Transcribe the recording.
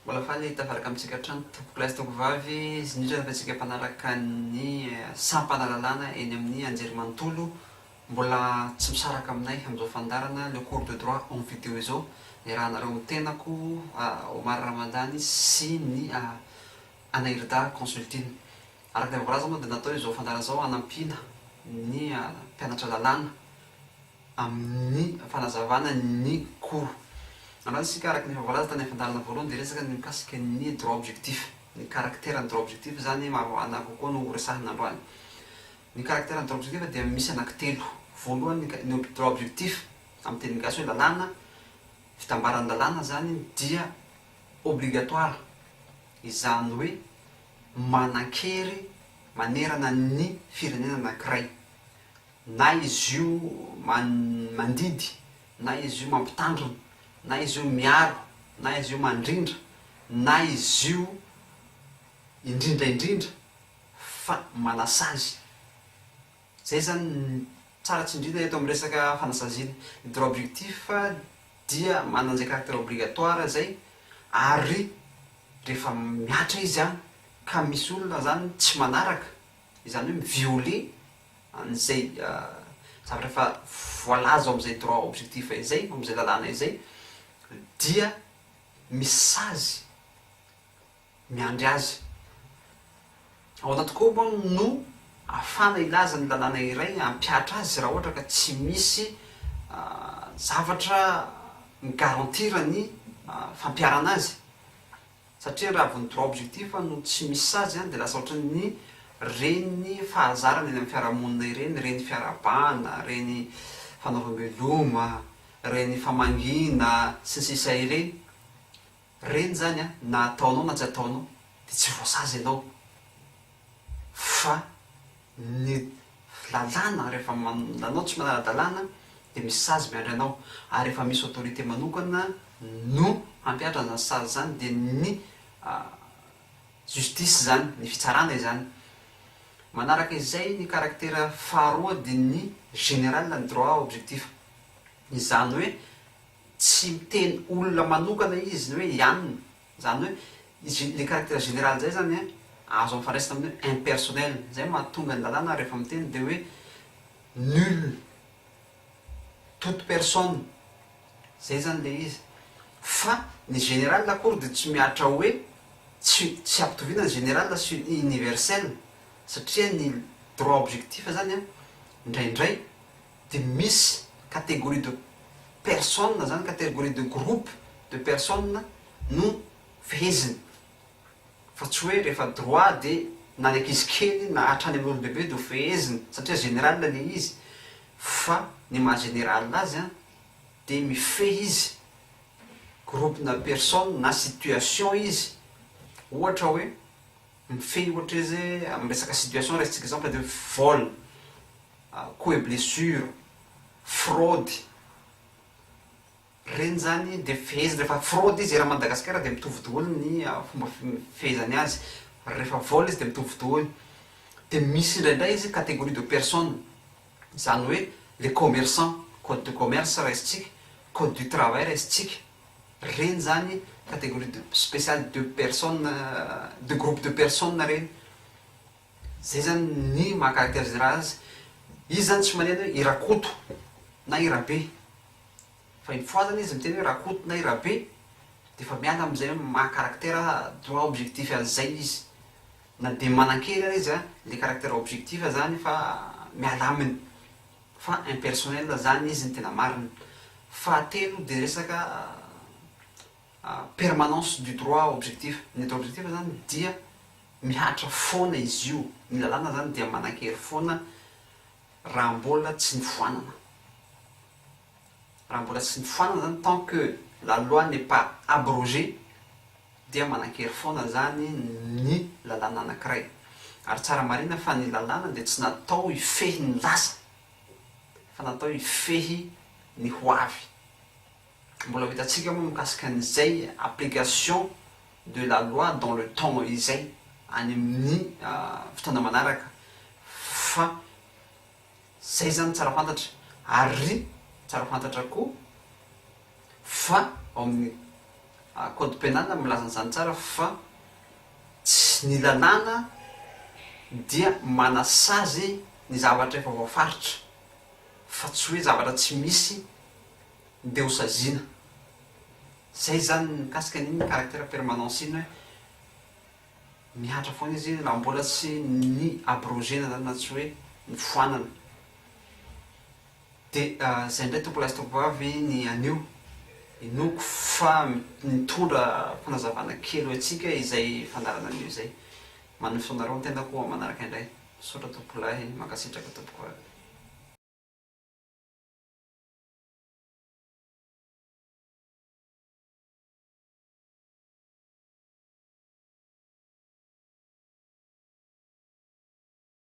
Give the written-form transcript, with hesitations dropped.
Mbola faly tafaraka amintsika hatrany tompokolahy sy tompokovavy, indrindra fa antsika mpanaraka ny sampanalalana eny amin'ny anjerimanontolo mbola tsy misaraka aminay amin'izao fandaharana le cours de droit en vidéo izao iarahanareo amin'ny tenako Omar Ramadany sy ny Anairda Consulting. Araka ny voalaza moa dia natao izao fandaharana izao hanampiana ny mpianatra lalàna amin'ny fanazavana ny cours. Androany isika araka ny efa voalaza tany amin'ny fandaharana voalohany dia hiresaka ny mikasika ny droit objectif. Ny caractère ny droit objectif izany marijuana kokoa no horesahina androany. Ny caractère ny droit objectif dia misy anankitelo. Voalohany ny droit objectif amin'ny teny gasy hoe lalàna, fitambaran'ny lalàna izany dia obligatoire, izany hoe manan-kery manerana ny firenena anankiray. Na izy io mandidy, na izy io mampitandrina, na izy io miaro, na izy io mandrindra, na izy io indrindra indrindra fa manasazy. Zay zany ny tsara tsindriana eto amin'ny resaka fanasaziana. Ny droit objectif dia manana an'izay caractère obligatoire zay ary rehefa mihatra izy an ka misy olona zany tsy manaraka, izany hoe mi-violer an'izay zavatra efa voalaza ao amin'izay droit objectif izay, ao amin'izay lalàna izay dia misy sazy miandry azy. Ahoana tokoa moa no ahafahana hilaza ny lalàna iray hampihatra azy raha ohatra ka tsy misy zavatra mi-garantir ny fampiharana azy? Satria raha vao ny droit objectif no tsy misy sazy dia lasa ohatran'ny reny fahazarana eny amin'ny fiarahamonina ireny, ireny fiarahabana, ireny fanaovam-beloma, ireny famangiana, sy ny sisa ireny. Ireny izany na ataonao na tsy ataonao dia tsy voasazy ianao fa ny lalàna rehefa anao tsy manara-dalàna dia misy sazy miandry anao ary rehefa misy autorité manokana no hampihatra an'izany sazy izany dia ny justice izany, ny fitsarana izany. Manaraka izay ny caractère faharoa dia ny général ny droit objectif. Izany hoe tsy miteny olona manokana izy ny hoe i anona, izany hoe izy le caractère général zay zany an, azo ampifandraisina amin'ny hoe impersonnel, zay mahatonga ny lalàna rehefa miteny dia hoe nul, toute personne, zay zany le izy, fa ny général akory dia tsy mihatra hoe tsy tsy ampitoviana ny général sy universel satria ny droit objectif zany an indraindray dia misy catégorie de personne zany, catégorie de groupe de personne no feheziny fa tsy hoe rehefa droit dia na ny ankizy kely na hatrany amin'ny olon-dehibe dia ho feheziny satria général le izy fa ny maha général azy an dia mifehy izy groupe na personne na situation izy ohatra hoe mifehy ohatra izy amin'ny resaka situation raisintsika exemple dia vol Coup et blessure, fraude, reny zany de feheziny rehefa fraude izy eran'i Madagasikara de mitovy daholo ny fomba fifehezany azy, rehefa vol izy de mitovy daholo, de misy indraindray izy catégorie de personne, izany hoe les commerçants, code de commerce raisintsika, code du travail raisintsika, reny zany catégorie de spéciale de personne, de groupe de personne reny. Zay zany ny maha caractère général azy. Izy zany tsy maneno hoe i Rakoto na i Rabe. Fa une fois zany izy miteny hoe Rakoto na i Rabe dia efa miala amin'izay maha caractère droit objectif an'izay izy. Na dia manan-kery ary izy an, le caractère objectif zany efa miala aminy. Fa impersonnel zany izy ny tena marina. Fahatelo dia resaka permanence du droit objectif. Ny droit objectif zany dia mihatra foana izy io, ny lalàna zany dia manan-kery foana raha mbola tsy nifoanana, raha mbola tsy nifoanana zany tant que la loi n'est pas abrogée dia manan-kery foana zany ny lalàna anankiray, ary tsara marihina fa ny lalàna dia tsy natao hifehy ny lasa fa natao hifehy ny ho avy. Mbola ho hitantsika moa mikasika an'izay application de la loi dans le temps izay any amin'ny fotoana manaraka fa zay zany tsara fantatra ary tsara fantatra koa fa ao amin'ny. Code pénal milaza an'izany tsara fa tsy ny lalàna dia manasazy ny zavatra efa voafaritra fa tsy hoe zavatra tsy misy dia ho saziana. Zay zany ny mikasika an'iny caractère permanence iny hoe mihatra foana izy raha mbola tsy ny abrogena zany na tsy hoe nofoanana. Dia zay indray tompolahy sy tompovavy ny anio. Inoako fa nitondra fanazavana kely ho antsika izay fandaharana anio izay. Manome fotoanareo ny tenako ho manaraka indray. Misaotra tompolahy, mankasitraka tompokovavy.